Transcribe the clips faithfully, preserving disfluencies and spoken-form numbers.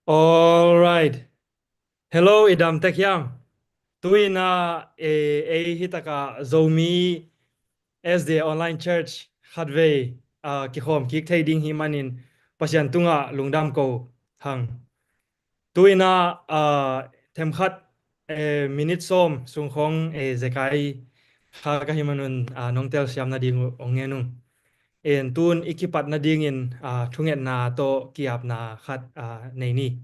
All right. Hello, i dam tek hiam? Tuina, eh, ei hitakah Zomi S D A Online Church khatvei, ah, kikhawm kik thei ding hi manin Pasian tungah lungdam ko hang. Tuina, ah, themkhat, eh, minute sawm sung khong, eh, zekai kha ka hi manun, ah, nong telsiam nading ong ngen ung. En tun i kipat nadingin, ah, thungetna tawh kiapna khat, ah, nei ni.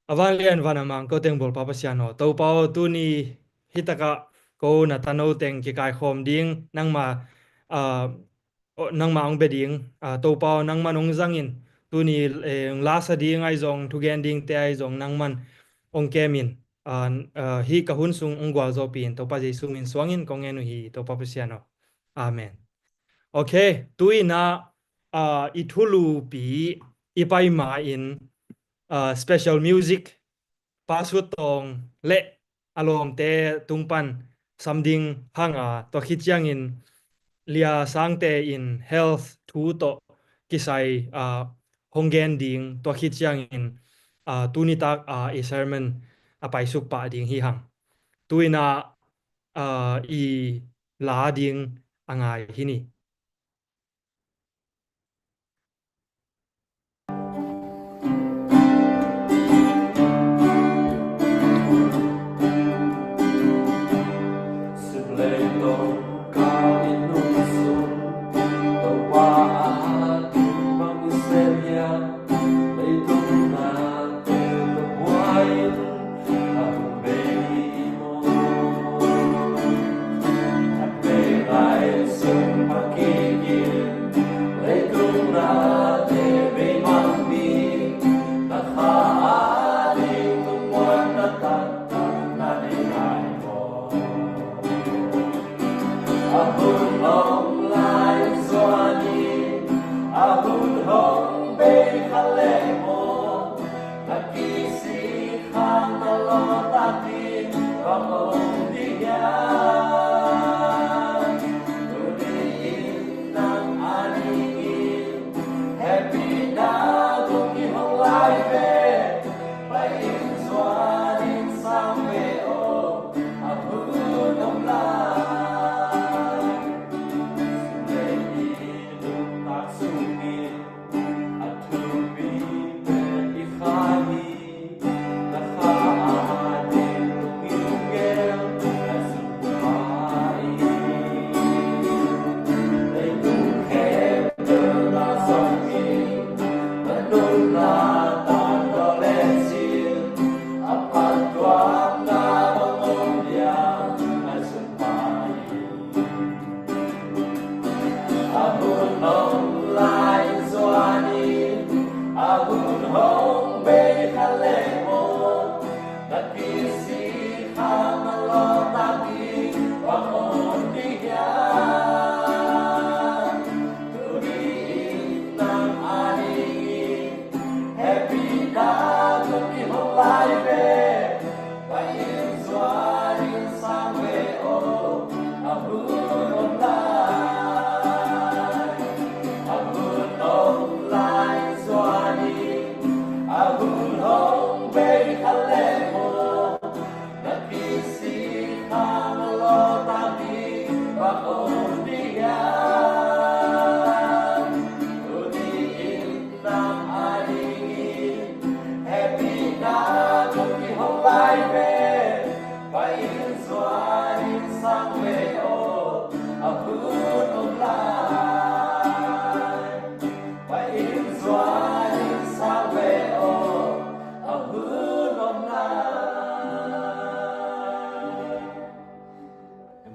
A vanglian van a mang ko teng bawlpa Pasian aw, Topa aw, tuni hitakah ko na tano teng kikaikhawm ding nangma, ah, aw, nangma ong bia ding, ah, Topa aw, nangman ong zangin, tuni, eh, ong lasa ding ahi zong, thugen dingte ahi zong nangman ong kemin, ah, ah, hih ka hun sung ong gualzawhpih in, Topa Jesu min suangin kong ngen uh hi, Topa Pasian aw. Amen. Ok, tuina, ah, i thulupi i pai ma-in, ah, special music, Pa Sut Tawng le a lawmte tung pan sam ding hanga, tua khit ciangin Lia Sangte in health thu tawh kisai, ah, hong gen ding, tua khit ciangin, ah, tuni tak, ah, i sermon a paisuk pah ding hi hang. Tuina, ah, i la ding a ngai hi ni.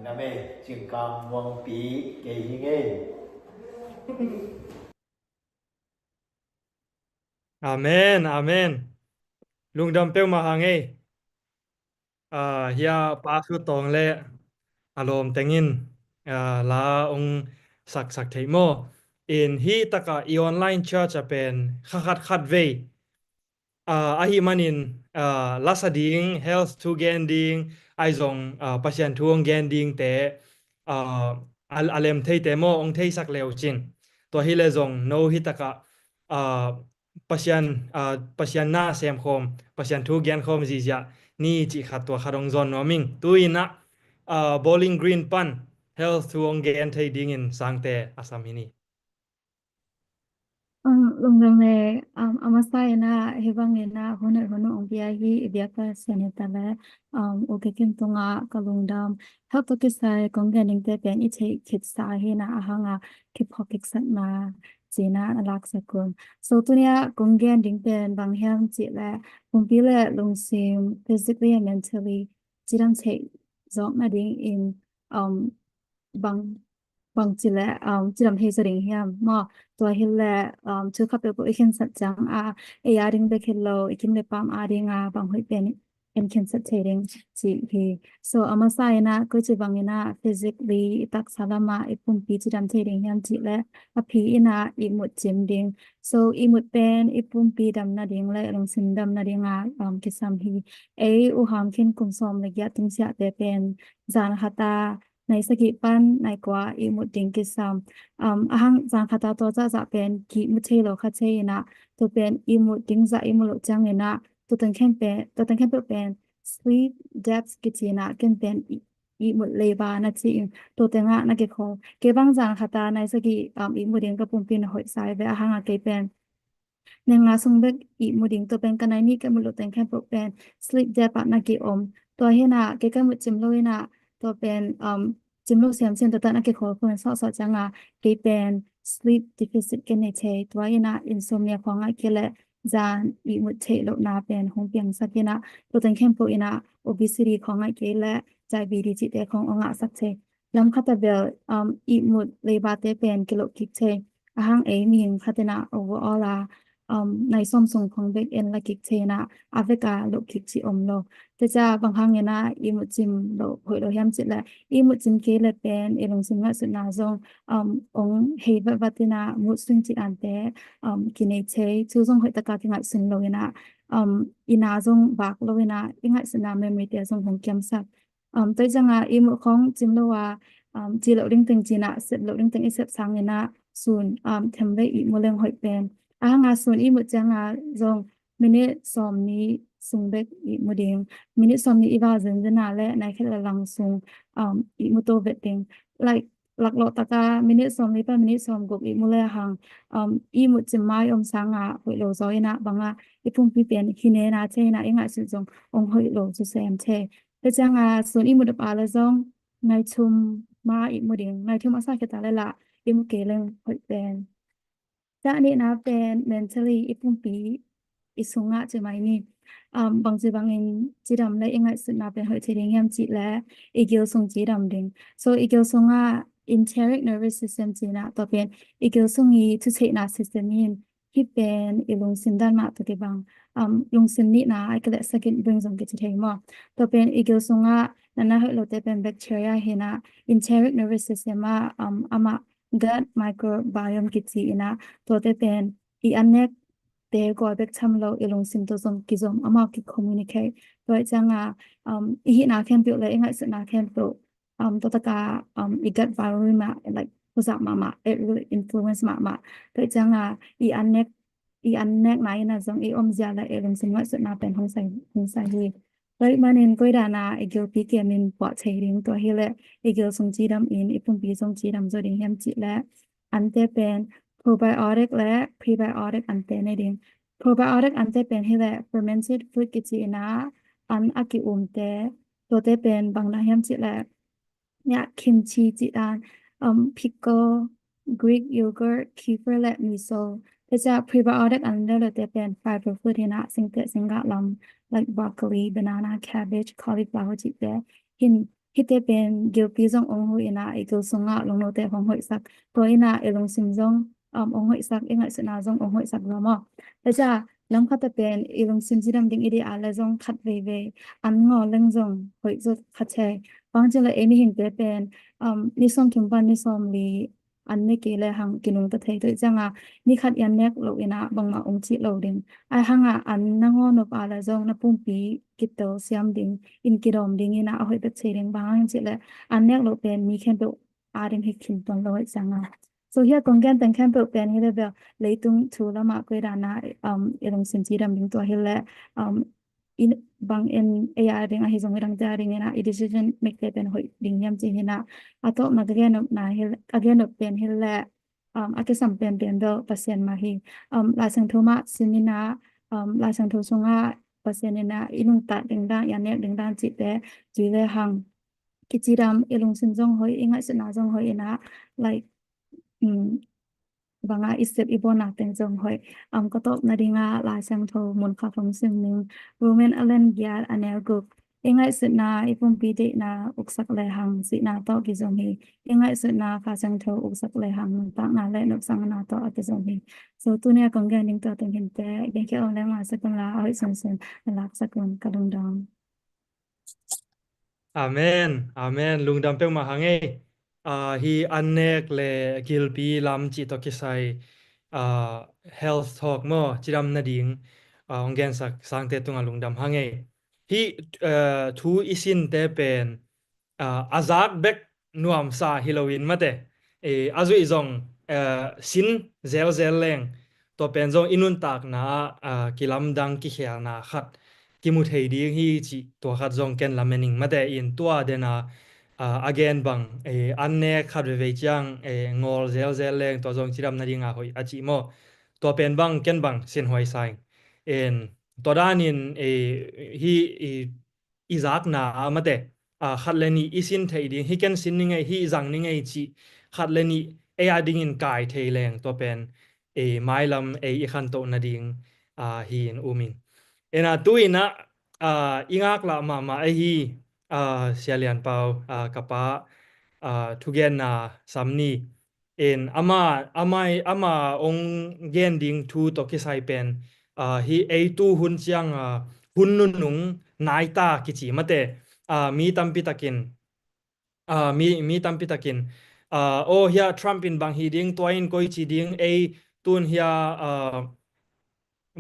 Amen. Cingkang muangpi kei hi ngei. Amen, amen. Lungdam peuhmah hang ei. Ah, hia Pa Sut Tawng le a lawm tengin, ah, la ong saksak theih maw. In hih takah i online church a pen kha khat khat vei, ah, ahi manin, ah, lasa ding, health thu gen ding, ahi zong, ah, Pasian thu ong gen dingte, ah, a, a lem theite maw, ong theisak leu cin. Tua hi le zong no hih takah, ah, Pasian, ah, Pasian na semkhawm, Pasian thu genkhawm ziahziah ni cih khat, tua khat hong zawn nuam ing. Tu-in ah, ah, Bowling Green pan health thu hong gen thei dingin Sangte a sam hi ni. Um, lungdam le, um, a masa in ah, hih bangin ah, hun hoih hun ung pia hi, i biak Pasian hi ta le, um, U Kikim tungah ka lungdam. Health tawh kisai kong gen dingte pen i theih khitsa hi in ah, a hang a kiphawk kiksak na ci-in ah na laksak un. So tuni-ah kong gen ding pen bang hiam cih leh, pumpi le lungsim, physically and mentally, cidam theih zawk nadingin, um, bang, bang ci leh, um, cidam thei zaw ding hiam maw? Tua hi leh, um, thu khat peuhpeuh i khensat ciang a, ei a ding bek hi lo, i kim le pam a ding a bang hoih pen en khensat thei ding cih hi. So a masa in ah, koici bangin ah physically, i taksa lamah i pumpi cidam thei ding hiam cih leh, a phi in ah ihmut cim ding. So ihmut pen i pumpi dam nading le lungsim dam nading a, um, kisam hi. Ei U Ham Khin kum sawm le giat tungsiahte pen zan khat a nai sagih pan nai kua ihmut ding kisam. Um, a hang zan khat a tua zahzah pen ki-ihmut thei lo kha thei in ah, tua pen ihmut ding zah ihmut loh ciangin ah, tua teng khempeuh, tua teng khempeuh pen sleep debt kici in ah, ken pen i, ihmut leiba na ci in, tua tengah na kikhawl. Kei bang zan khat a nai sagih, um, ihmut ding ka pumpi na hoih sa hi ve, a hang a kei pen nai nga sung bek ihmut ding, tua pen ka nai nih ka mut loh teng khempeuh pen sleep debt ah na ki-om. Tua hi in ah kei ka mut cim lo in ah, tua pen, um, cim lo siamsiam, tua tah na kikhawl khol sawhsawh ciang a, kei pen sleep deficit ka nei thei. Tua in ah insomnia khawng a kei leh zan ihmut theih lohna pen hong piangsak in ah, tua teng khempeuh in ah obesity khawng a kei leh diabetes cihte khawng hong ngahsak thei. Lam khat a bel, um, ihmut leibate pen kiloh kik thei. A hang ei mihing khat in ah overall a, um, nai sawm sung khawng bek en la kik thei in ah, a vek a loh kik cih om lo. Tua ciang bang hangin ah ihmut cim loh hoih lo hiam cih leh, ihmut cim kei leh pen i lungsim ngaihsutna zong, um, hong hei vatvat in ah mood swing cih dante, um, kinei thei. Thu zong hoih tak a kingaihsun lo in ah, um, i na zong vak lo in ah, i ngaihsutna memory te zong hong kiamsak. Um, tua ciang a ihmut khawng cim lo a, um, ci loh ding teng ci in ah, sep loh ding teng i sep sangin ah, sun, um, them vei ihmut leng hoih pen. A hang a sun ihmut ciang a zong minute sawmnih sung bek ihmut ding. Minute sawmnih i val zenzen a leh nai khat le lang sung, um, ihmut to vet ding. Like, laklawh tak a minute sawmli pan minute sawmguk ihmut lehang, um, ihmut cim mai om sang a hoih lo zaw in ah, bang a i pumpi pen hi nen a thei in ah, i ngaihsut zong hong hoih lo sisem thei. Tua ciang a sun ihmut a pha leh zong nai thum ma ihmut ding, nai thum a sa khit a leh lah ihmut kei leng hoih pen. Tua nihna pen mentally, i pumpi i sungah ci mai ni. Um, bangci bangin cidam leh i ngaihsutna pen hoih thei ding hiam cih leh, i gil sung cidam ding. So i gil sungah enteric nervous system ci in ah, tua pen i gil sung i thutheihna system in, hih pen i lungsim dan mah tawh kibang. Um, lungsim nihna a kei leh second brain zong kici thei maw? Tua pen i gil sungah natna hoih lote pen bacteria hi in ah, enteric nervous system ah, um, amah gut microbiome kici in ah, tuate pen i annekte gual bek tham lo, i lungsim tawh zong kizom, amau ki-communicate. Tua ciang a, um, i hihna khempeuh leh i ngaihsutna khempeuh, um, tua tak a, um, i gut biorhythm ah, like, huzak mahmah, it will influence mahmah. Tua ciang a, i annek, i annekna in ah zong i omzia leh i lungsim ngaihsutna pen hong sai, hong sai hi. Tua ahih manin koi dan a i gilpi kem in puah thei ding, tua hi leh i gil sung cidam in i pumpi zong cidam zaw ding hiam cih leh, ante pen probiotic leh prebiotic ante nei ding. Probiotic ante pen hi leh fermented food kici in ah, an a ki-umte, tuate pen bang na hiam cih leh, ya, kimchi cih dan, um, pickle, Greek yogurt, kefir leh miso. Tua ciang prebiotic an leuleu te pen fiber food hi in ah, singteh singgah lam, like broccoli, banana, cabbage, cauliflower cihte. Hi in, hihte pen gilpi zong hong huh in ah, i gil sungah lungnote hong hoihsak. Tua in ah i lungsim zong, um, hong hoihsak, i ngaihsutna zong hong hoihsak zaw maw? Tua ciang lam khat a pen i lungsim cidam ding i deih a leh zong khat veivei an ngawl leng zong hoih zaw kha thei. Bang ci leh ei mihingte pen, um, ni sawmthum pan ni sawmli an ne kei lehang kinungta thei. Tua ciang a ni khat i annek loh in ah bangmah hong cih lo ding. Ahih hang a an na ngawl nop a leh zong na pumpi kitel siam ding, in kidawm ding in ah a hoih bek thei ding. Bang hang cih leh annek loh pen mi khempeuh a ding hi khin tuan lo ahih ciang a. So hia kong gen teng khempeuh pen hi le bel leitung thu lamah koi dana, um, i lungsim cidam ding tua hi le, um, in bang in ei a ding ahi zong i dang cia ding ina i decision mek te pen hoih ding hiam ci hina. A tawpna ka gen nopna hi le, a gen nop pen hi le, um, a kisam penpen bel Pasian mah hi. Um, Lai Siangtho mah sin ina, um, Lai Siangtho sunga Pasian ina i nungta dingdang, i a nek dingdang cihte, tui le hang kicidam, i lungsim zong hoih, i ngaihsutna zong hoih ina, like, um, banga i sep i bawlna teng zong hoih. Um, ka tawpna dinga Lai Siangtho mun khat hong sim ning, Roman a lian giat a neu guk. I ngaihsutna, i pumpi deihna uksak le hang sihna tawh kizom hi. I ngaihsutna Kha Siangtho uksak le hang nuntakna le nopsakna tawh a kizom hi. So tunia kong gen ding tua teng hinte, gen khia om leng mah sak un la, a hoih sunsun a lak sak un, ka lungdam. Amen. Amen. Lungdam peuhmah hang ei. Ah, hi an nek le gilpi lam cih tawh kisai, ah, health talk maw, cidam nading, ah, hong gensak sangte tungah lungdam hang ei. Hi, ah, thu i sinte pen, ah, a zak bek nuamsa hi loin mate, eh, a zuih zong, ah, sin zelzel leng, tua pen zong i nuntakna ah, ah, kilamdang kikhelna khat kimu thei ding hi cih tua khat zong ken lamen ing mate in tua dena, ah, a gen bang, eh, an nek khat veivei ciang, eh, ngawl zelzel leng tua zong cidam nadinga hoih a cih maw. Tua pen bang ken bang sinhuai sa ing. En, tua danin, eh, hi, i, i zakna ah mate, ah, khat le nih i sin theih ding, hi ken sin ni ngei, hi i zang ni ngei cih khat le nih ei a dingin kai thei leng tua pen, eh, mailam ei i khantoh nading, ah, hi in um ing. Ena tu ina, ah, i ngaklah mahmah ahi, ah, Sia Lian Pau, ah, ka pa, ah, thugenna sam ni. En, ama, ama, ama ong gen ding thu tawh kisai pen, ah, hi ei tu hun ciang, ah, hun nunung naita kici mate, ah, mi tampi takin, ah, mi, mi tampi takin, ah, oh, hia Trump in bang hi ding, tua in koi ci ding, ei tun hia, ah,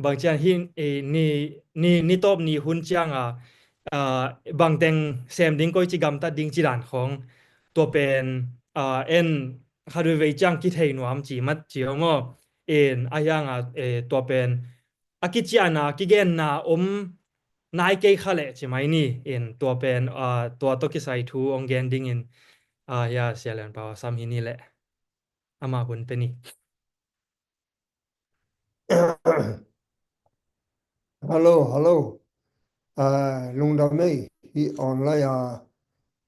bang cian hi, eh, ni, ni, ni tawp ni hun cianga, ah, bang teng sem ding koi ci gamtat ding ci dan khong. Tua pen, ah, en khat veivei ciang kithei nuam ci mat ci hong aw. En a hianga, eh, tua pen a kiciana, kigenna om nai kei kha leh ci mai ni. En tua pen, ah, tua tawh kisai thu ong gen dingin, ah, hia Sia Lian Pau sam hi ni leh. Ama hun pe ni. Hello, hello. Ah, lungdam ei, hi online a,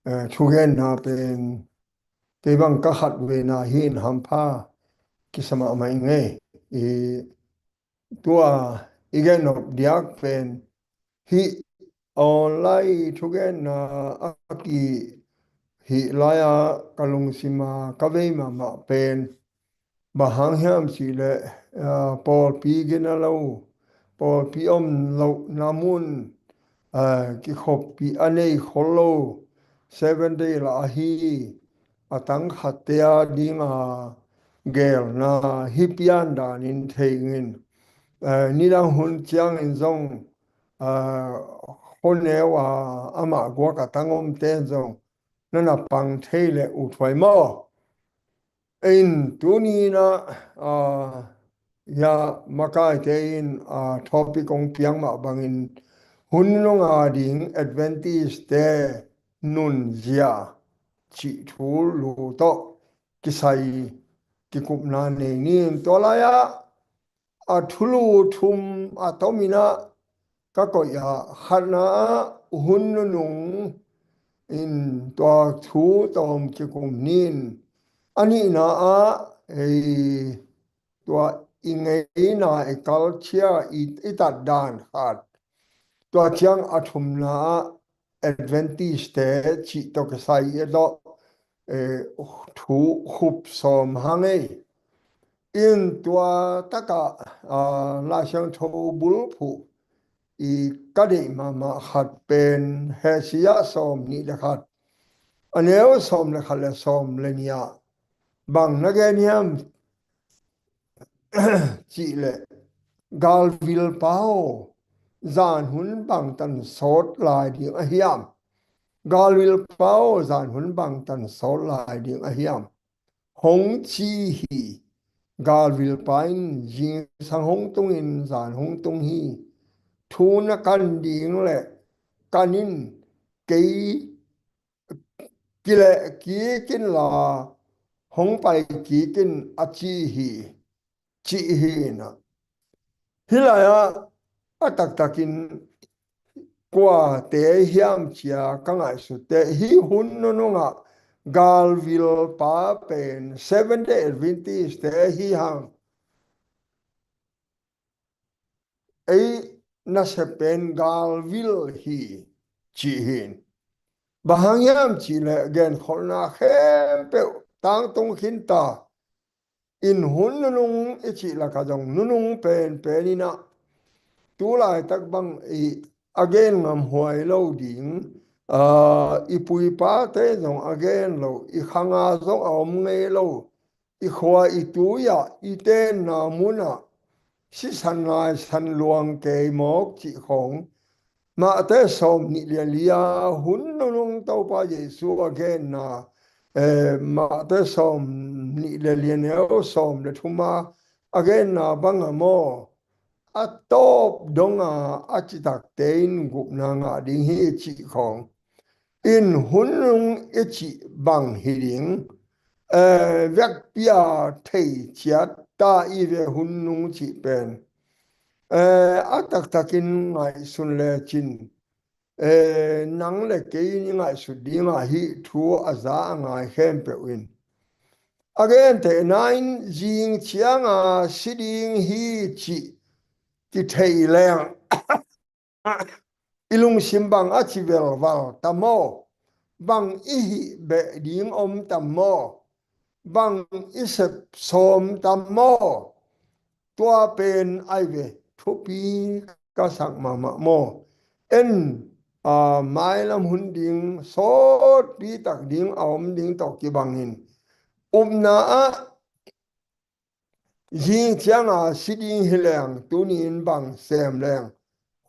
eh, thugenna pen kei bang ka khat vena hi in hampha kisa mahmah ing ei. I tua i gen nop diak pen hi online thugenna a kihih lai-a ka lungsima ka vei mahmah pen bang hang hiam cihleh, ah, pawlpi gina lo, pawlpi om lohna mun, ah, kikhoppih a nei khol lo, Seven Day lah ahi a tang khatte a dinga gelna hi pian danin thei ing. Ah, nidang hun ciangin zong, ah, khuaneu a amah guak a tang omte zong na na pang thei leh ut huai maw. In tuni in ah, ah, hia makaite in, ah, topic ong piang mah bangin hun nunga ding Adventist-te nunzia cih thulu tawh kisai kikupna nei ni. Tua lai-ah a thulu thum a tom in ah ka koih ah, khatna ah hun nunung in tua thu tawm kikum ni. A nihna ah ei tua i ngeina, i culture, i, i tatdan khat. Tua ciang a thumna ah Adventist-te cih tawh kisai i tawh, eh, thu khup sawm hang ei. In tua takah, ah, Lai Siangtho bulphuh i ka deih mahmah khat pen Hosea sawm nih le khat, a neu sawm le khat le sawm le nih ah bang na gen hiam cihleh, galvilpa aw, zan hun bangtan sawt lai ding a hiam? Galvilpa aw, zan hun bangtan sawt lai ding a hiam? hong ci hi. Galvilpa in zingsang hong tungin zan hong tung hi. Thu na kan ding le kan in kei kileh kik in la hong pai kik in a ci hi, cih hi inah. Hih lai-ah a taktakin kuate hiam cia ka ngaihsut teh hih hun nunungah galvilpa pen Seventh Day Advent-te hi hang. Ei nasep pen galvil hi cih hi. Bang hang hiam cihleh genkholhna khempeuh tangtung khinta in hun nunung i cih lakah zong nunung penpen inah tu laitak bang i a gen ngamhuai lo ding, aa, i pu i pate zong a gen lo, i khanga zong a om ngei lo, i khua i tui-ah i tenna munah sisan naisan luang kei mawk cih khawng Mate sawm nih le li a hun nunung Topa Jesu a genna, eh, Mate sawm nih le li a neu sawm le thum a a genna bang a maw, a tawp donga a citakte in gupna ngah ding hi cih khawng in hun nung i cih bang hi ding, eh, vekpi-a thei ciat ta i ve hun nung cih pen, eh, a taktakin ngaihsun lecin, eh, nang le kei i ngaihsut dingah hih thu a za a ngai khempeuh in a gentehna in zing cianga si ding hi cih kitheih leng i lungsim bang a ci velval tam maw? Bang i hih beh ding om tam maw? Bang i sep sawm tam maw? Tua pen ai ve thupi ka sak mahmah maw? En, a, mailam hun ding sawtpi tak ding a om ding tawh kibangin upna ah zing cianga si ding hi leng tuni in bang sem leng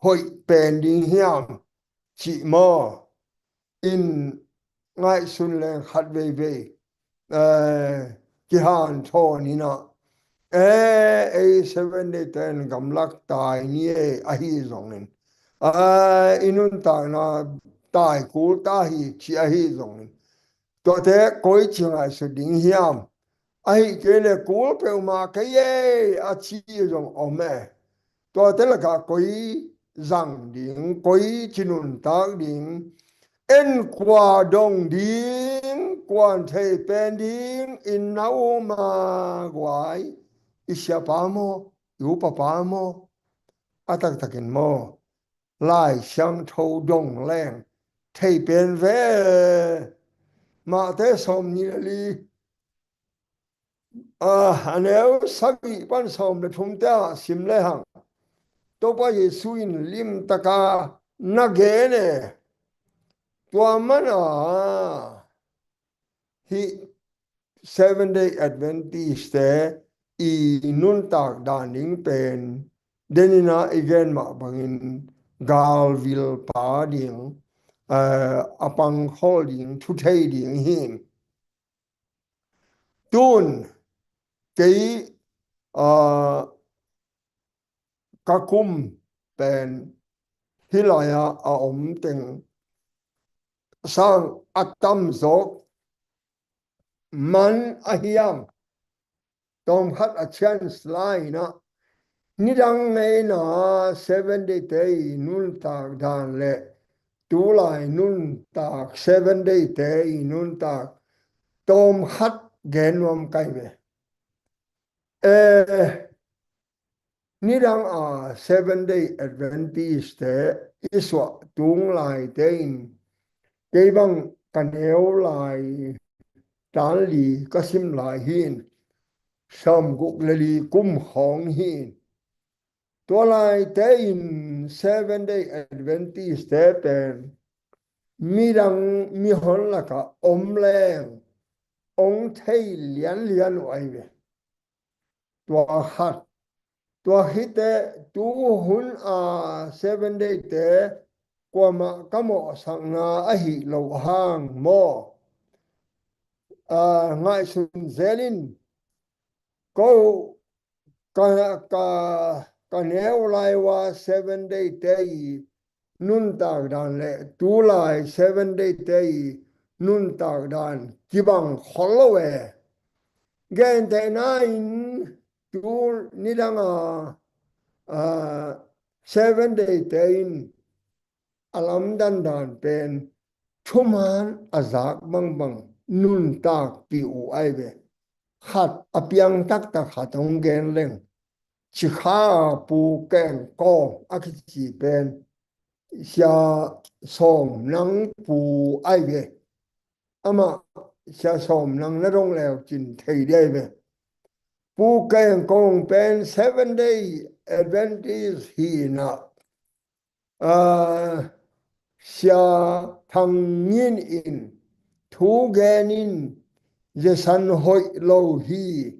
hoih pen ding hiam cih maw? In ngaihsun leng khat veivei, eh, kihanthawn inah, eh, ei Seven Day ten gamlak tai ni ei ahi zongin, eh, i nuntakna tai kul ta hi ci ahi zongin, tuate koi ci ngaihsut ding hiam? Ahi kei le kul peuhmah kei ei a ci zong om e. Tuate lakah koi zang ding, koi ci nuntak ding, en kua dong ding, kuan thei pen ding, in na um a guai, i siapa maw, i upapa maw, a taktakin maw, Lai Siangtho dong leng thei pen ve. Mate sawm nih le li, a, a neu sagih pan sawm le thumte ah sim lehang Topa Jesu in limtaka na gen e. Tua mana hih Seven Day Advent-te i nuntak dan ding pen deninah i gen mah bangin galvilpa ding, eh, a pangkhol ding, thuthei ding hi. Tun kei, ah, ka kum pen hih lai-ah a om teng sang a tamzawk man a hiam? Tawmkhat a chance lai-inah nidang ngeina Seven Day-te i nuntak dan le tulai nuntak Seven Day-te i nuntak tawmkhat gen nuam kai ve. Eh, nidang a Seven Day Adventist-te i suah tung laite in kei bang ka neu lai tan li ka sim lai hi in, sawmguk le li kum khawng hi in, tua laite in Seven Day Adventist-te pen midang mihon lakah om leng ong thei lianlian uh ahi ve. Tua khat. Tua khite tu hun a Seven Day-te kuamah ka mawhsakna ahi lo hang maw? a, ngaihsun zelin, ko ka, ka, ka neu lai ua Seven Day te i nuntak dan le tulai Seven Day te i nuntak dan kibang khol lo e. Gentehna in tu nidang a, a, Seven Day te in a lamdan dan pen thuman a zak bangbang nuntakpih uh ai ve. Khat a piang taktak khat hong gen leng, Cikha Pu Keng Kawng a kici pen Sia Sawm Nang Pu ai ve. Amah Sia Sawm Nang na dong leu cin thei dih ai ve. Pu Keng Kawng pen Seven Day Adventist hi na, a, Sia Thang Ngin in thu gen in zesan hoih lo hi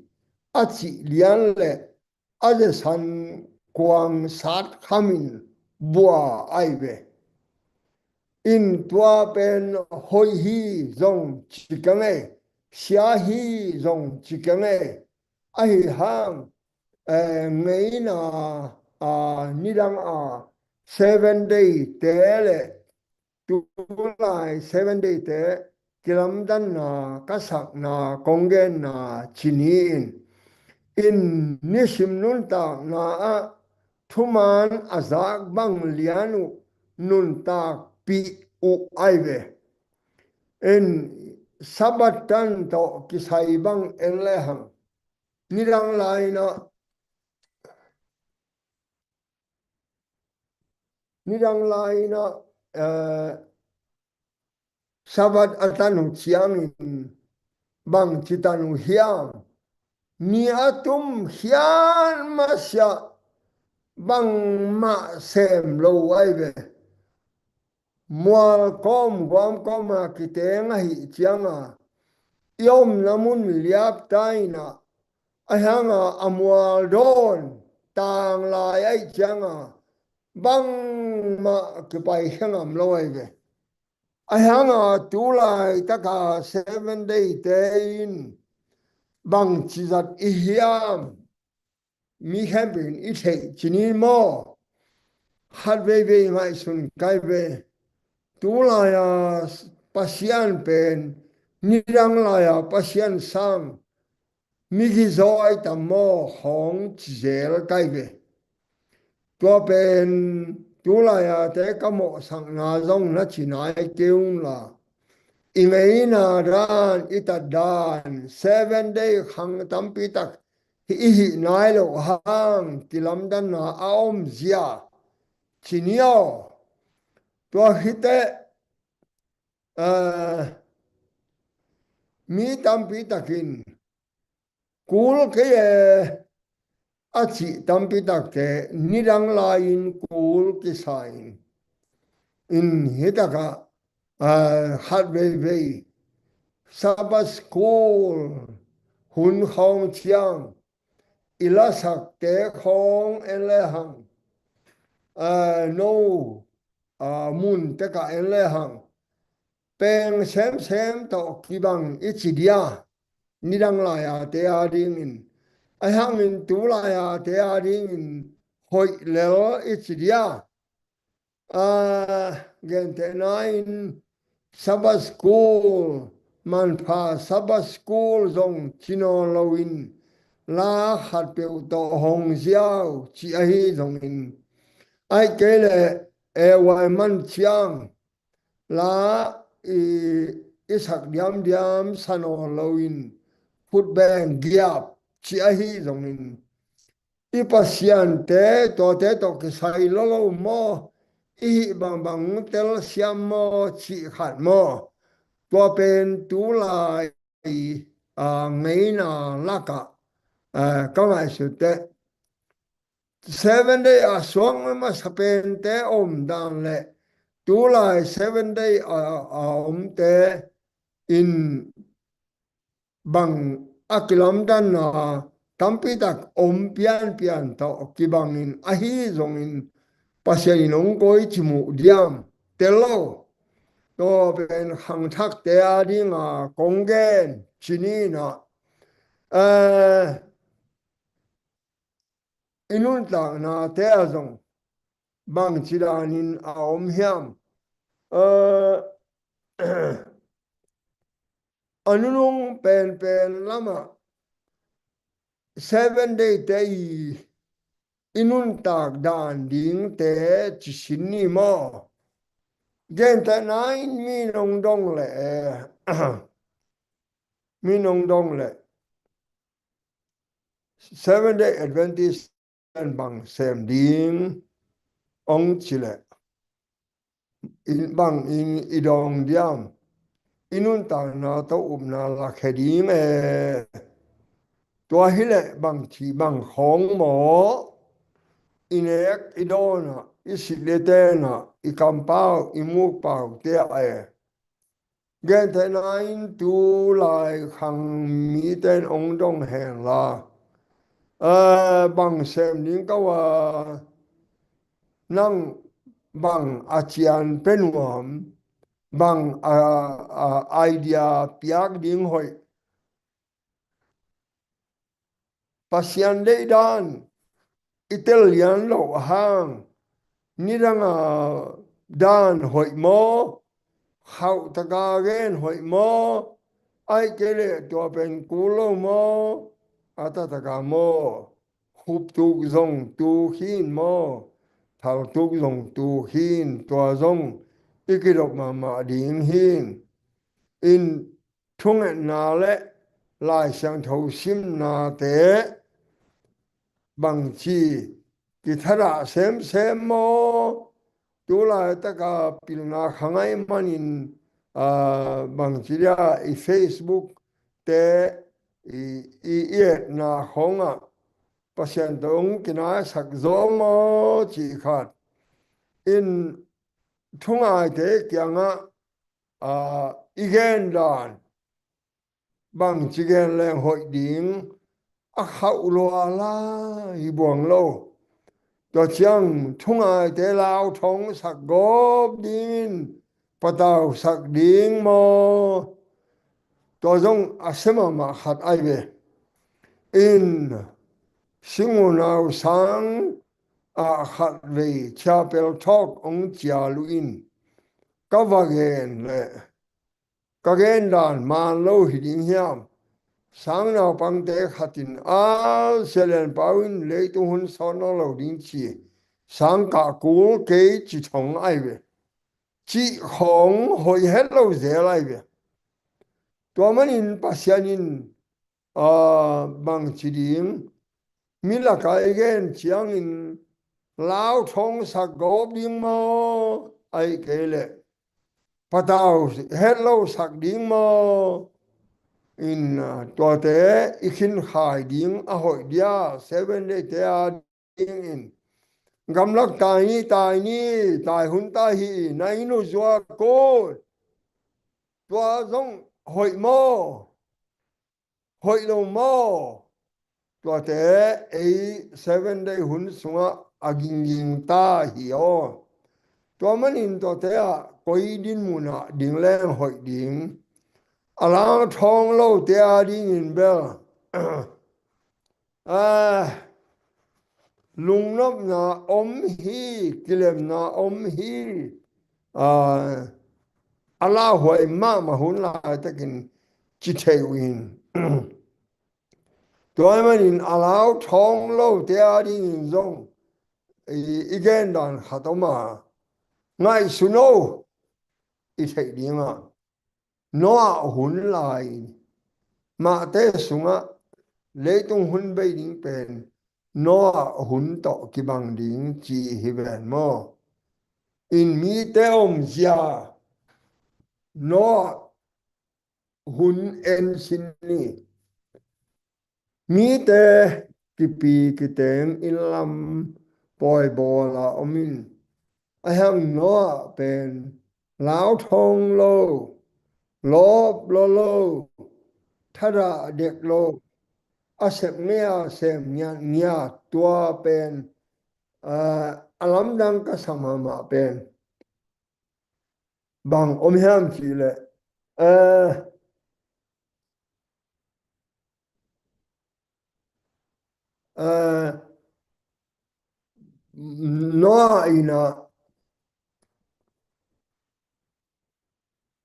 a cih lian le a zesan kuang sat khamin bua ai ve. In tua pen hoih hi zong ci keng e, sia hi zong ci keng e. Ahi hang, eh, ngeina, a, nidang a Seven Day te le tulai Seven Day te kilamdanna ka sakna kong genna ci ni in, in nisim nuntakna ah thuman a zak bang lian uh nuntakpih uh ai ve. In Sabbath tan tawh kisai bang en lehang, nidang lai-in ah, nidang lai-in ah, eh, Sabbath a tan uh ciangin bangci tan uh hiam? Ni a tum khian masiah bangmah sem lo ai ve. Mual kawm guam kawm a kiteng ahih cianga i omna mun liap ta in ah, ahi hanga a mual dawn tanglai ahih cianga bangmah kipai khe ngam lo ai ve. Ahi hanga tulaitaka Seven Day te in bangci zat i hiam? Mi khempeuh in i theih ci ni maw? Khat veivei ngaihsun kai ve. Tulai-a Pasian pen nidang lai-a Pasian sang migizaw ai tam maw khawng ci zel kai ve. Tua pen tulai-a te ka mawhsakna zong na ci nai kei un la, i ngeina dan, i tat dan, Seven Day khang tampi tak i hih nai loh hang kilamdanna a om zia ci ni aw. Tua khiteh, eh, mi tampi takin kul kei e a cih tampi takte nidang lai-in kul kisa in, in hitakah, ah, khat veivei Sabbath school hun khawng ciang i lasakte khawng en lehang, ah, no, ah, mun tekah en lehang peng semsem tawh kibang i ci dia, nidang lai-a te a dingin, ahi hangin tu lai-a te a dingin hoih lel i ci dia. Ah, gentehna in Sabbath school, manpha Sabbath school zong ci nawn loin la khatpeuh tawh hong ziau ci ahi zongin, ahih kei leh A Y man ciang la i, i sak diamdiam sa nawn loin khutbeng giap ci ahi zongin, i pasiante tuate tawh kisai lolo maw, i hih bangbang telsiam maw cih khat maw? Tua pen tulai, a, ngeina lakah, a, ka ngaihsut teh Seven Day a suang masa pente om dan le tulai Seven Day a, a omte in bang a kilamdanna tampi tak om pianpian tawh kibangin ahi zongin Pasian in hong koici muh diam tel lo. tua pen khangthakte a dinga kong gen ci ni in ah, eh, i nuntaknate ah zong bangci danin a om hiam? Eh, a nunung penpen lamah Seven Day te i, i nuntak dan dingte ci sin ni maw? Gentehna in mi nong dong leh, mi nong dong leh Seven Day Adventist in bang sem ding ong ci leh, in bangin i dawng diam? I nuntakna tawh upna lakhia ding e. Tua hileh bang thih bang khawng maw? I nek i dawn ah, i sit le ten ah, i kampau i mukpau te ah e. Gentehna in tu lai khang mite in ong dong hen la, eh, bang sem ding ka uh a, nang bang a cian pe nuam, bang a, a idea piak ding hoih, Pasian deihdan i tel lian loh hang, nidanga dan hoih maw? Khauhtaka gen hoih maw? Ahih kei leh tua pen kul lo maw? A taktaka maw? Khuptuk zong tuk hi-in maw? Thaltuk zong tuk hi-in, tua zong i kidop mahmah ding hi-in. In thungetna le Lai Siangtho simnate bangci kithadah semsem maw? Tu laitaka pilna kha ngei manin, aa, bangci dia i Facebook te i, i, i etna khawngah Pasian tawh hong kinaisak zaw maw cih khat. In thungaite kiangah, aa, i gen dan bangci gen leng hoih ding, a khauh lua lai hi buang lo. Tua ciang thungaite lauthawng sak gawp dingin patau sak ding maw? Tua zong a sia mahmah khat ai ve. In Singunau sang ah khat vei chapel talk hong cial uh in ka va gen leh ka gen dan man lo hi ding hiam? Sang naupangte khat in, a, Sia Lian Pau in leitung hun sawt nawn lo ding ci, sang kah kul kei ci thong ai ve. Cih khawng hoih het lo zel ai ve. Tua manin Pasian in, aa, bangci ding, mi lakah i gen ciangin lauthawng sak gawp ding maw? Ahih kei leh patau het lo sak ding maw? In, aa, tuate i khinkhai ding a hoih dia, Seven Day te a dingin. Gamlak tai ni, tai ni, tai hun ta hi, na inn uh zuak kul. Tua zong hoih maw? Hoih lo maw? Tuate ei Seven Day hun sungah a gingging ta hi aw. Tua manin tuate ah koi dinmun ah ding leng hoih ding. A lauthawng lote a dingin bel, ah, lungnopna om hi, kilemna om hi, ah, a lauhuai mahmah hun laitakin ci thei uh in. Tua ahih manin a lauthawng lote a dingin zong i, i gen dan khat om a, ngaihsun o, i theih dingah Noah hun lai, mahte sungah leitung hun bei ding pen Noah hun tawh kibang ding ci hi ven maw? In mite omzia Noah hun en sin ni. Mite kipi kiteng inn lam pawi bawl a om in, a hiang Noah pen lauthawng lo, lawp lua lo, thadah dek lo, a sep ngei a sem ngiatngiat, tua pen, aa, a lamdang ka sa mahmah pen bang om hiam cih leh, eh, eh, Noah in ah,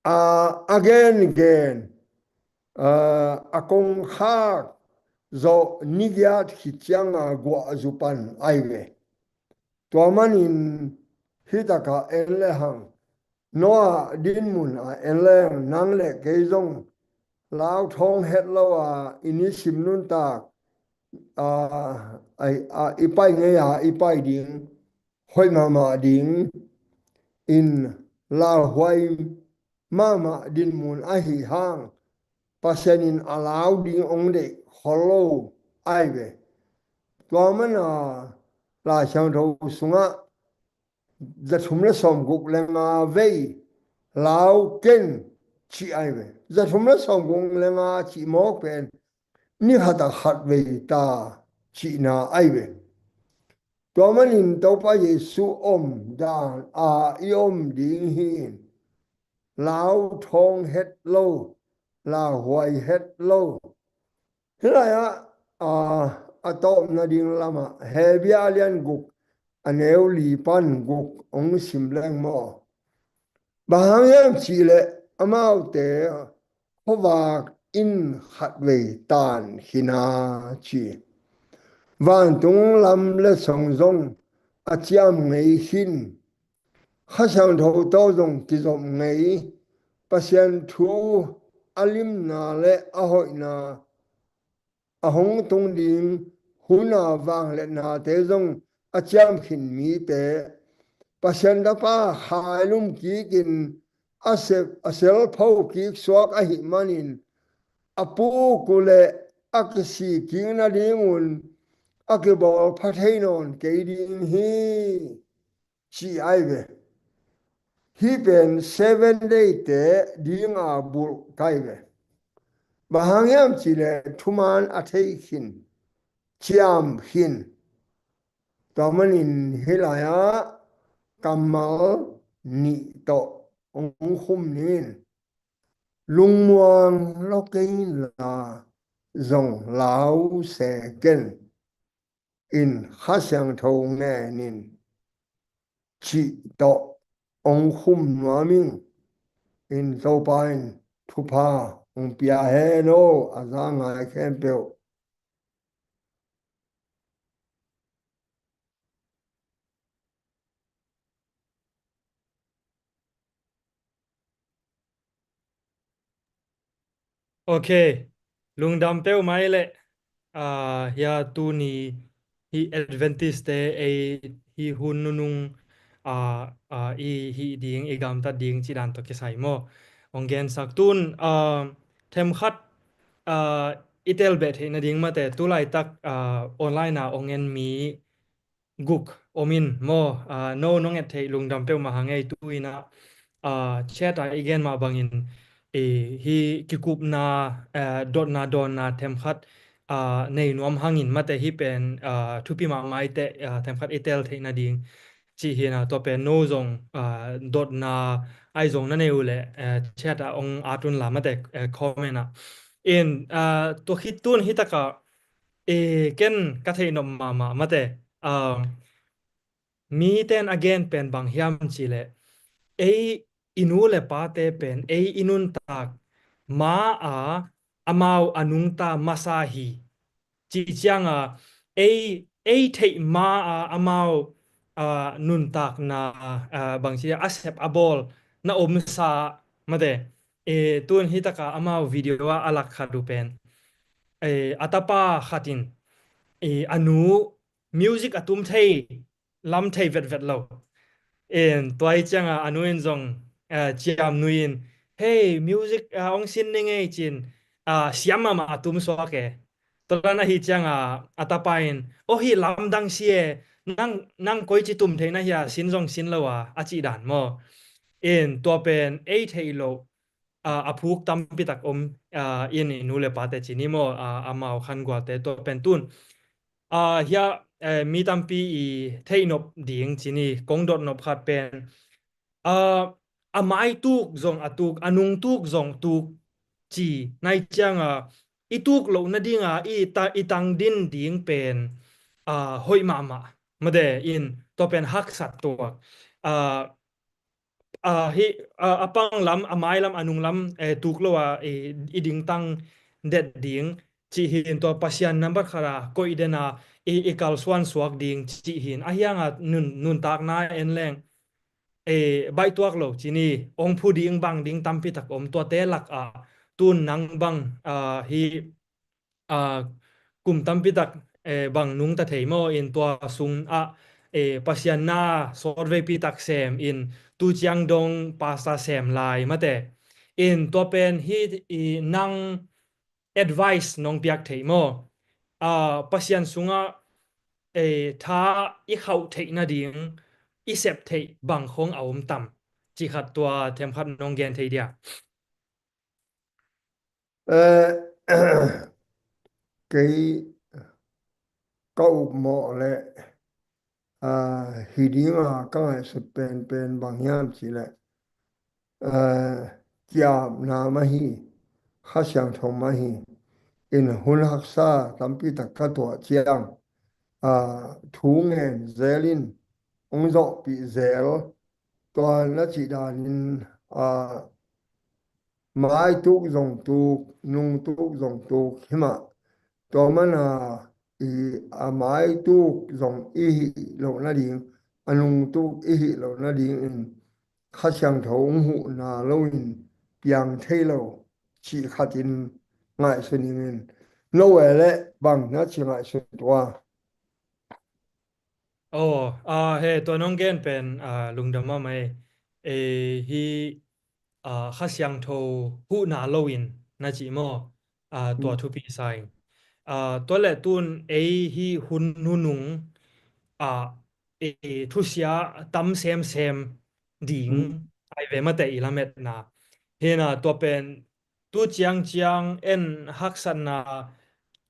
a, a gengen, a, a kongkhak zawh ni giat khit cianga guah zu pan ahi ve. Tua manin hih takah en le hang, Noah dinmun ah en le hang, nang le kei zong lau thawng het lo a, i nisim nuntak, a, a, a, i pai ngei a, i pai ding hoih mahmah ding in lauhuai mahmah dinmun ahi hang, Pasian in a lau ding hong deih khol lo ahi ve. Tua mana Lai Siangtho sungah za thum le sawmguk le nga vei lau ken cih ahi ve. Za thum le sawmguk le nga cih mawk pen ni khat a khat vei ta cihna ahi ve. Tua manin Topa Jesu om dan a i om ding hi in, lau thawng het lo, lauhuai het lo. Hih lai-ah, a, a tawpna ding lamah Hebru a lian guk, a neu li pan guk hong sim leng maw? Bang hang hiam cih leh amaute khuavak in khatvei tan khin a ci. Vantung lam le song zong a ciam ngei khin. Kha Siangtho tawh zong kizop ngei. Pasian thu a limna le a hoihna, a hong tung ding hun a vangliatnate zong a ciam khin mite, Pasian Tapa khailum kikin a sep, a selpho kik suak ahih manin, a puk uh leh a kisik kik nadingun a kibawl pha thei nawn kei ding hi, ci ahi ve. Hih pen Seven Day te dinga bulh ka hi ve. Bang hang hiam cih leh thuman a thei khin, ciam khin. Tua manin hih lai-ah kammal nih tawh hong khum ning in, lungmuang lo kei inla zong lau se ken, in Kha Siangtho ngen in, cih tawh hong khum nuam ing. In Topa in thupha hong pia hen aw, a za ngai khempeuh. Ok, lungdam peuhmah ei leh, ah, hia tuni hih Adventist te ei hih hun nunung, ah, ah, i hih ding, i gamtat ding cih dan tawh kisai maw? Hong gensak tun, ah, themkhat, ah, i telbeh theih nading mate, tulaitak, ah, online ah hong en mi guk om in maw, ah, no nong et theih lungdam peuhmah hang ei. Tu in ah, ah, chat ah i gen mah bangin, eh, hih kikupna, eh, dotna dawnna themkhat, ah, nei nuam hangin mate hih pen, ah, thupi mahmah i teh, ah, themkhat i tel theih nading cih hi in ah, tua pen no zong, ah, dotna ahi zong na nei uh leh, eh, chat ah hong at unla mate, eh, comment ah. In, ah, tua khit tun hih takah, eh, ken ka theih nop mahmah mate, ah, mite in a gen pen bang hiam cih leh, ei i nu le pate pen ei i nuntak ma a amau a nungta masa hi. Cih cianga ei, ei theih ma a amau, ah, nuntakna, ah, bangci a sep a bawl na omsa mate. Eh, tun hih takah amau video ah a lak khat uh pen, eh, a tapa khat in, eh, a nu music a tum thei, lam thei vetvet lo. In tua hi cianga a nu in zong, eh, ciamnuih in, "Hei, music, ah, hong sin ning ei," ci-in, ah, siam mahmah a tum suak e. Tua dan ahi cianga a tapa in, "Aw, hih lamdang si e, nang, nang koici tum thei na hia, sin zong sin lo a," a cih dan maw? In tua pen ei theih loh, ah, a phuk tampi tak om, ah, in i nu le pate ci ni maw, ah, amau khangualte tua pen tun. Ah, hia, eh, mi tampi i theih nop ding ci ni, kong dot nop khat pen, ah, a mai tuk zong a tuk, a nung tuk zong tuk ci nai cianga i tuk loh nadinga i ta, i tang din ding pen, ah, hoih mahmah. Mate in tua pen haksat tuak. Ah, ah, hi, ah, a pang lam, a mai lam, a nung lam, eh, tuk lo a, eh, i dingtang det ding cih hin tua Pasian nambat khat a koih den a i, i kalsuan suak ding cih hin. A hianga nun, nuntakna en leng, eh, baihtuak lo ci ni, ong phu ding bang ding tampi tak om, tuate lak a tun nang bang, ah, hi, ah, kum tampi tak, eh, bang nungta thei maw in tua sung ah, eh, Pasian na sawtveipi tak sem in tu ciang dong pastor sem lai mate. In tua pen hi i nang advice nong piak thei maw? Ah, Pasian sungah, eh, tha i khauh theih nading i sep theih bang khong a om tam? Ci khat tua themkhat nong gen thei dia. Eh, kei ka upmawh le, ah, hi dinga ka ngaihsut penpen bang hiam cih leh, ah, ki-apna mah hi, Kha Siangtho mah hi. In hun haksa tampi tak ka tuah ciang, ah, thu ngen zel in hong zawhpih zel, tua na cih danin, ah, mai tuk zong tuk, nung tuk zong tuk hi mah. Tua mana i a mai tuk zong i hih loh nading, a nung tuk i hih loh nadingin Kha Siangtho hong huhna loin piang thei lo cih khatin ngaihsun ing in. No e le bang na ci ngaihsun tua. Oh, ah, he, tua nong gen pen, ah, lungdam mahmah e. Eh, hi, ah, Kha Siangtho huhna loin na cih maw? Ah, tua thupi sa ing. Ah, tua le tun ei hi hun nunung, ah, eh, thusia tam semsem ding ai ve mate i lametna. Hena tua pen tu ciangciang en haksatna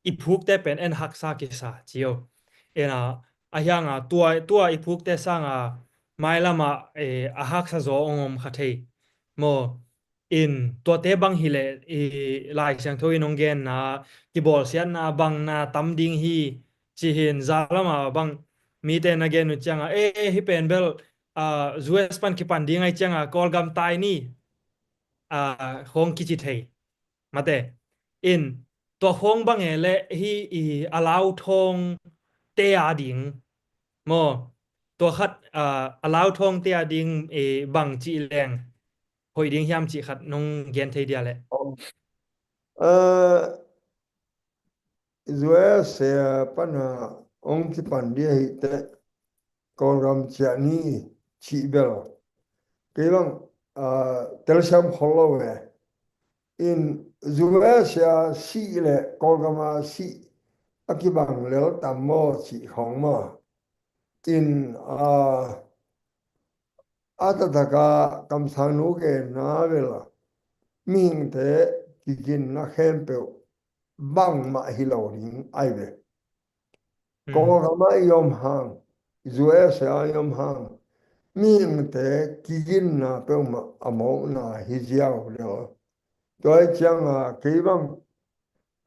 i phukte pen en haksa kisa cio. Ena, a hianga tua, tua i phukte sanga mailamah, eh, a haksa zaw ong om kha thei. Maw, in tuate bang hileh i Lai Siangtho in ong genna kibawlsiatna bangna tam ding hi ci hin, zalama bang mite na gen uh cianga, eh, hi pen bel, ah, U S pan kipan ding ai cianga Kawlgam tai ni, ah, khong kici thei. Mate. In tua khong bang e le hi i a lauthawng te a ding. Maw, tua khat, ah, a lauthawng te a ding, eh, bang cih leng hoih ding hiam cih khat nong gen thei dia le. Oh. Ah, U S A pana ong kipan dia hi te, Kawlgam ciah ni cih bel kei bang, ah, telsiam khol lo ve. In U S A sih le Kawlgam a sih a kibang lel tam maw cih khong maw. In, ah, a taktak a kamsangnu genna bel mihingte kiginna khempeuh bangmah hi lo ding ai ve. Kawlgam ah i om hang, U S A i om hang, mihingte kiginna peuhmah a mawkna hi ziau lel. Tua hi cianga kei bang,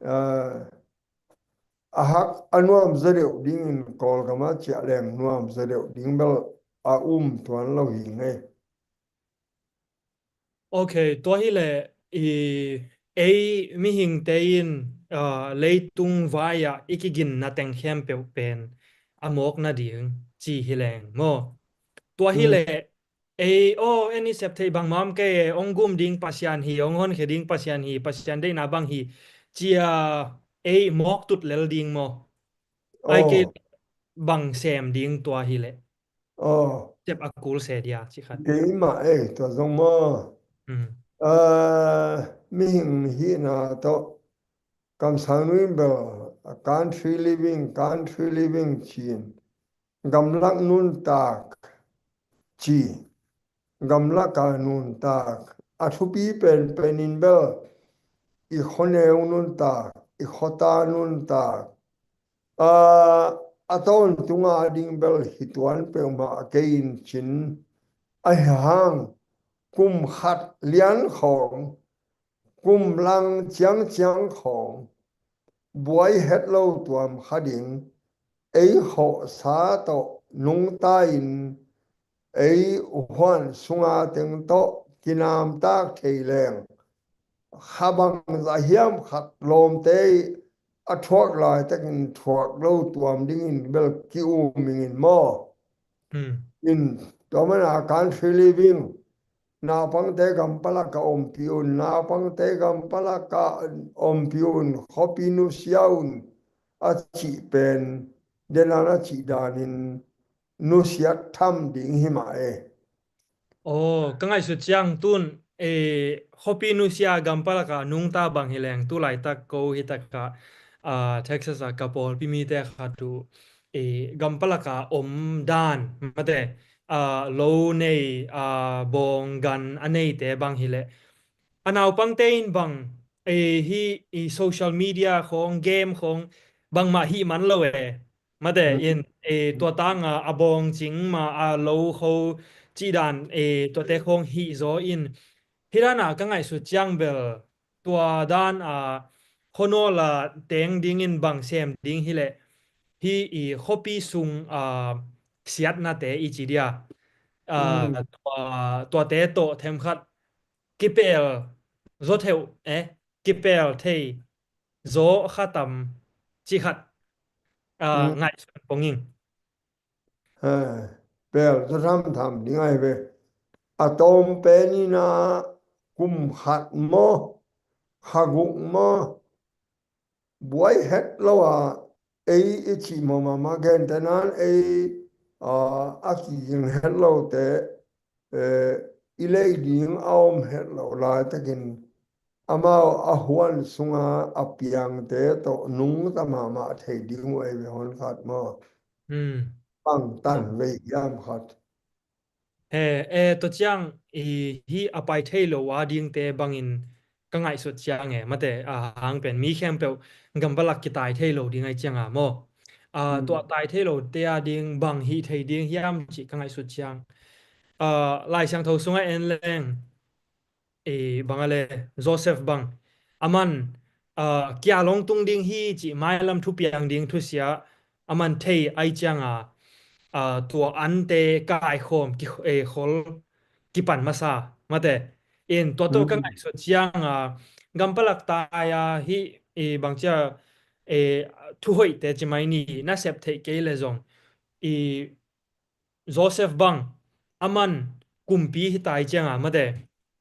ah, a hak a nuam zaw deuh dingin Kawlgam ah ciah leng nuam zaw deuh ding bel a um tuan lo hi ngei. Ok, tua hileh i ei mihingte in, ah, leitung vai-ah i kiginna teng khempeuh pen a mawk nading ci hi leng maw? Tua hileh ei, aw, en i sep theih bangmah om kei e, ong gum ding Pasian hi, ong honkhia ding Pasian hi, Pasian deihna bang hi, cia ei mawk tut lel ding maw? Ai kei bang sem ding tua hileh. Aw. Sep a kul se dia ci khat. Keimah ei tua zong maw. Ah, mihing hihna tawh kamsangnu in bel country living, country living ci-in gamlak nuntak ci, gamlak a nuntak a thupi penpen in bel i khuaneu nuntak, i khuata nuntak, a, a tawntunga ding bel hi tuan peuhmah a kei in cin ahi hang, kum khat lian khawng, kum lang ciangciang khawng, buai het lo tuam kha ding, ei khawhsa tawh nungta in, ei huan sunga teng tawh kinamtak thei leng, kha bangzah hiam khat lawmte i a thuak laitakin thuak lo tuam dingin bel ki-um ing in maw? Hmm. In tua mana country living, naupangte gam palaka ompih un, naupangte gam palaka ompih un, khuapi nusia un a cih pen, denan a cih danin nusiat tham ding hi mah e. Aw, ka ngaihsut ciang tun, eh, khuapi nusia gam palaka nungta bang hi leng, tu laitak ko hi taka, ah, Texas a ka pawlpi mite khat uh, eh, gam palaka om dan, mate, ah, lo nei, ah, bawng gan a neite bang hi leh, a naupangte in bang, eh, hi, i social media khawng, game khawng, bangmah hih man lo e. Mate, mm, in, eh, tua tanga a bawng cing ma a lo kho cih dan, eh, tuate khawng hih zaw in, hi dana ka ngaihsut ciang bel, tua dan a khuanawl a teng dingin bang sem ding hi leh, hi i khuapi sung a siatnate i ci dia, a, mm, tua, tuate tawh themkhat kipel zaw theuh, eh, kipel thei zaw kha tam cih khat, a, mm, ngaihsun pong ing. Eh, pel zaw thamtham ding ahi ve. A tawm pen ina kum khat maw, kha guk maw, buai het lo a, ei i cih mawh mahmah, gentehnan ei, a, a kiging het lote, eh, i lei ding a om het lo laitakin, amau a huan sunga a piangte tawh nungta mahmah thei ding uh ei ve hon khat maw? Hmm. Bang tan vei hiam khat. He, e, tua ciang, i, hi a pai thei lo a dingte bangin ka ngaihsut ciang e, mate, a hang pen mi khempeuh gam palak kitai thei lo ding ai cianga maw? A, mm, tua tai thei lote a ding bang hih thei ding hiam cih ka ngaihsut ciang. A, Lai Siangtho sungah en leng, e, bang a le, Joseph bang, aman, a, kial hong tung ding hi cih mailam thupiang ding thusia aman thei ai cianga, a, tua ante kaikhawm ki, e, khol kipan masa, mate. In tua tawh ka, mm, ngaihsut cianga, gam palak tai a hih, e, bang cia, e, thuhoihte ci mai ni, nasep theih kei le zong, i, Joseph bang, aman kumpi hi tai cianga, mate,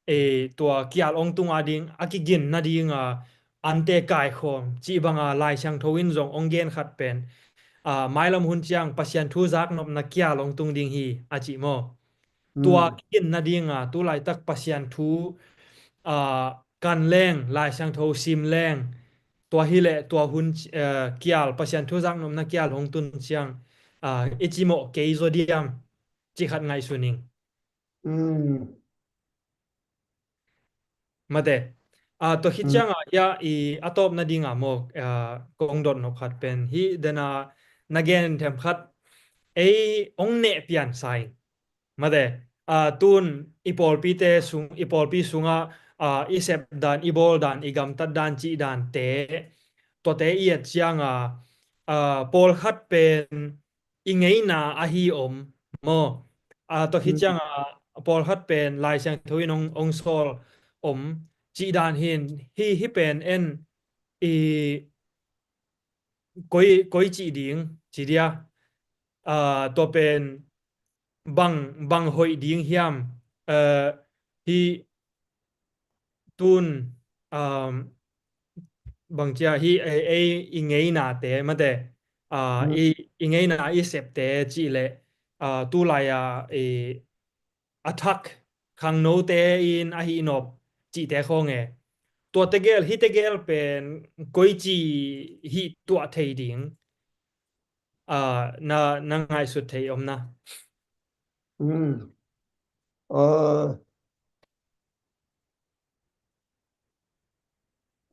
e, tua kial hong tung a ding, a kigin nadinga ante kaikhawm cih banga Lai Siangtho in zong hong gen khat pen, a, mailam hun ciang Pasian thu zaknopna kial hong tung ding hi a cih maw? Tua, mm, kigin nadinga tu laitak Pasian thu, a, kan leng, Lai Siangtho sim leng, tua hi leh tua hun, eh, kial, Pasian thu zaknopna kial hong tun ciang, ah, i cimawh kei zaw diam, cih khat ngaihsun ing. Mm. Mate. Ah, tua khit, mm, cianga, ya, i a tawp nadinga maw, ah, kong dot nop khat pen. Hih dena na gen them khat, ei hong neh pian sa ing. Mate, a, tun i pawlpite sung, i pawlpi sungah, a, i sep dan, i bawl dan, i gamtat dan, cih dante, tuate i et cianga, a, pawlkhat pen i ngeina ahi om maw? A, tua khit, mm, cianga, pawlkhat pen Lai Siangtho in hong, hong sawl om, cih dan hin, hi, hi pen en i koi, koi cih ding, ci dia. A, tua pen bang, bang hoih ding hiam, a, hi tun, um, bang cia hi ei, ei i ngeinate mate, a, mm, i, i ngeina i septe cih leh, a, tu lai a, i, a thak khangnote in ahi nop cihte khawng e. Tua tegel, hi tegel pen koici hih tuah thei ding, a, na, na ngaihsut thei om na? Mm. A,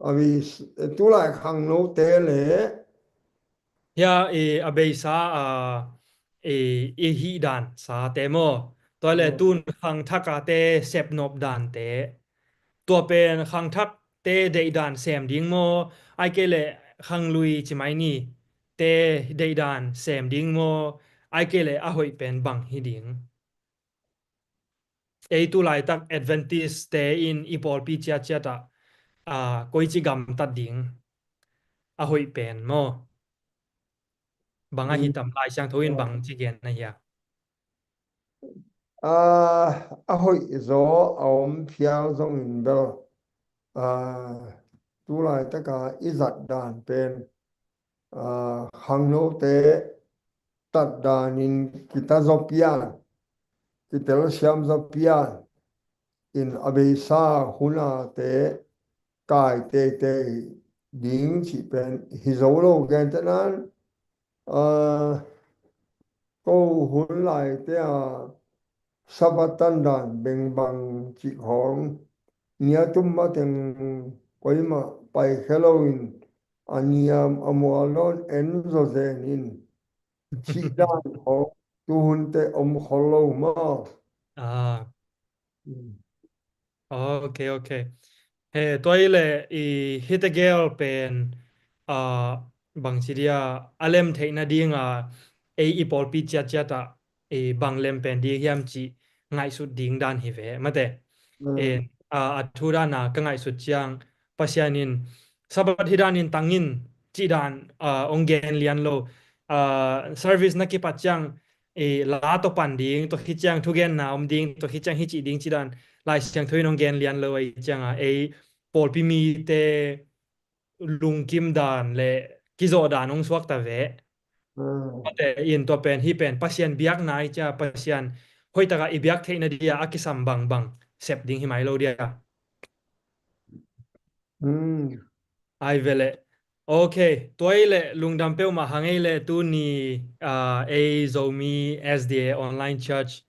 a, tulai khangnote le. Hia, i, a beisa, a, i, i hih dan sate maw? Tua le tun khangthak a te sepnop dante, tua pen khangthak te deihdan sem ding maw, ai kei le khanglui ci mai ni te deihdan sem ding maw, ai kei le a hoih pen bang hi ding? Ei tu laitak Adventist te in i pawlpi ciatciat ah, ah, koici gamtat ding a hoih pen maw? Bang ahi tam, Lai Siangtho in bang ci gen na hia? Ah, a hoih zaw a om phial zongin bel, ah, tu laitaka i zat dan pen, ah, khangnote tat danin kita zaw pian, kitel siam zaw pian in a beisa huna te kai teitei ding cih pen hi zo lo. Gentehnan, ah, ko hun laite a Sabbath tandan bengbang cih khawng ni a tum mateng koimah paikhia loin a niam a mual dawn en zawzen in cih dan khawng tuhunte om khol lo maw? Ah. Ok, ok. He, tua i le i hite gel pen, ah, bangci dia a lem theih nadinga ei i pawlpi ciatciat ah i bang lem pen ding hiam cih ngaihsut ding dan hi ve mate. Eh, ah, a thu dana ka ngaihsut ciang Pasian in Sabbath hi danin tangin cih dan, ah, ong gen lian lo. Ah, service na kipat ciang i la tawh pan ding, tua khit ciang thugenna om ding, tua khit ciang hici ding ci dan Lai Siangtho in hong gen lian lo ahi cianga, ei pawlpi mite lungkim dan le kizawh dan hong suakta ve. Mate in tua pen, hih pen Pasian biakna ahi cia, Pasian hoihtaka i biak theihna dia a kisam bangbang sep ding hi mai lo dia. Ai ve le. Ok, tua i le lungdam peuhmah hang ei le tuni, ah, ei Zomi S D A Online Church,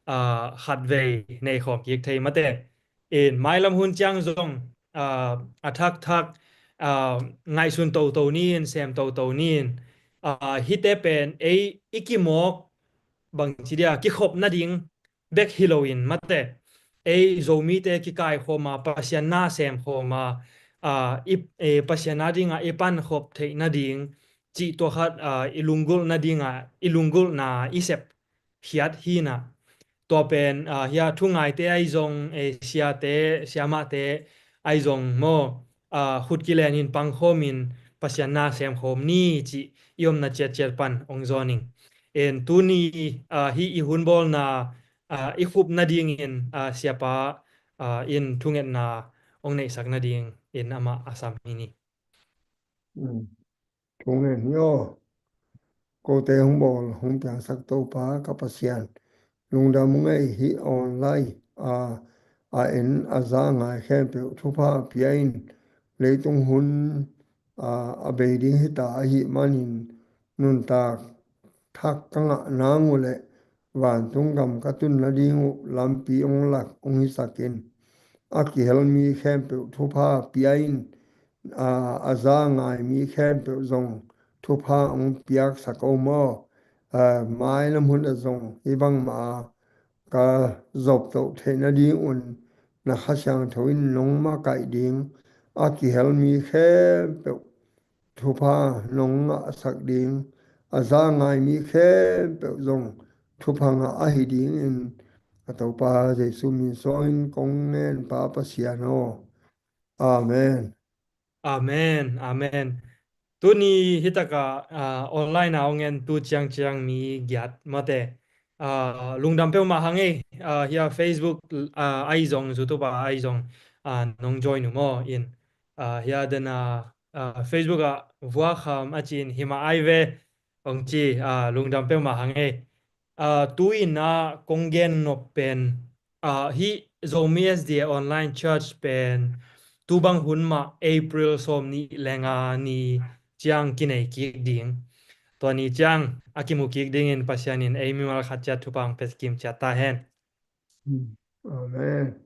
ah, khatvei nei khawm kik thei mate. In mailam hun ciang zong, ah, a thakthak, ah, ngaihsun toto ni in, sem toto ni in, ah, hihte pen ei i kimawk bangci dia kikhop nading bek hi loin mate, ei Zomite kikaikhawma Pasian na semkhawma, ah, i, eh, Pasian na dinga i pankhop theih nading cih tua khat, ah, i lunggulh nadinga i lunggulhna i sep khiat hina. Tua pen, ah, hia thungaite ahi zong, eh, siate siamahte ahi zong maw, ah, khut kilenin pangkhawmin Pasian na semkhawm ni cih i omna ciatciat pan ong zawning. En tuni, ah, hih i hunbawlna, ah, i khup nadingin, ah, siapa, ah, in thungetna ong neihsak nadingin amah a sam hi ni. Thungen hi aw. Kote hong bawl hong piangsak Topa ka Pasian, lungdam ung ei. Hih online a, a en a za ngai khempeuh thupha pia in. Leitung hun a, a bei ding hita ahih manin nuntak thak ka ngah nang uh leh vantung gam ka tun nading uh lampi hong lak hong hisak in. A kihel mi khempeuh thupha pia in. A, a za ngai mi khempeuh zong thupha hong piaksak o maw. A, mailam hun a zong hih bangmah a ka zoptoh theih nadingun na Kha Siangtho in nong makaih ding. A kihel mi khempeuh thupha nong ngahsak ding. A za ngai mi khempeuh zong thupha ngah ahi dingin a Topa Jesu min suangin kong ngen, Pa Pasian aw. Amen. Amen, amen. Tuni hitaka, ah, online a hong en tu ciangciang mi giat mate, ah, lungdam peuhmah hang ei. Ah, hia Facebook, ah, ahi zong, YouTube a ahi zong, ah, nong join uh maw in. Ah, hia dena, ah, Facebook ah Vua Kham a cin himah ai ve. Ong ci, ah, lungdam peuhmah hang ei. Ah, tu-in ah kong gen nop pen, ah, hih Zomi S D A Online Church pen tu bang hun mah April sawm nih le nga ni ciang kinei kik ding. Tua ni ciang a kimu kik dingin Pasian in ei mimal khat ciat thupha ong pia kim ciat ta hen. Amen.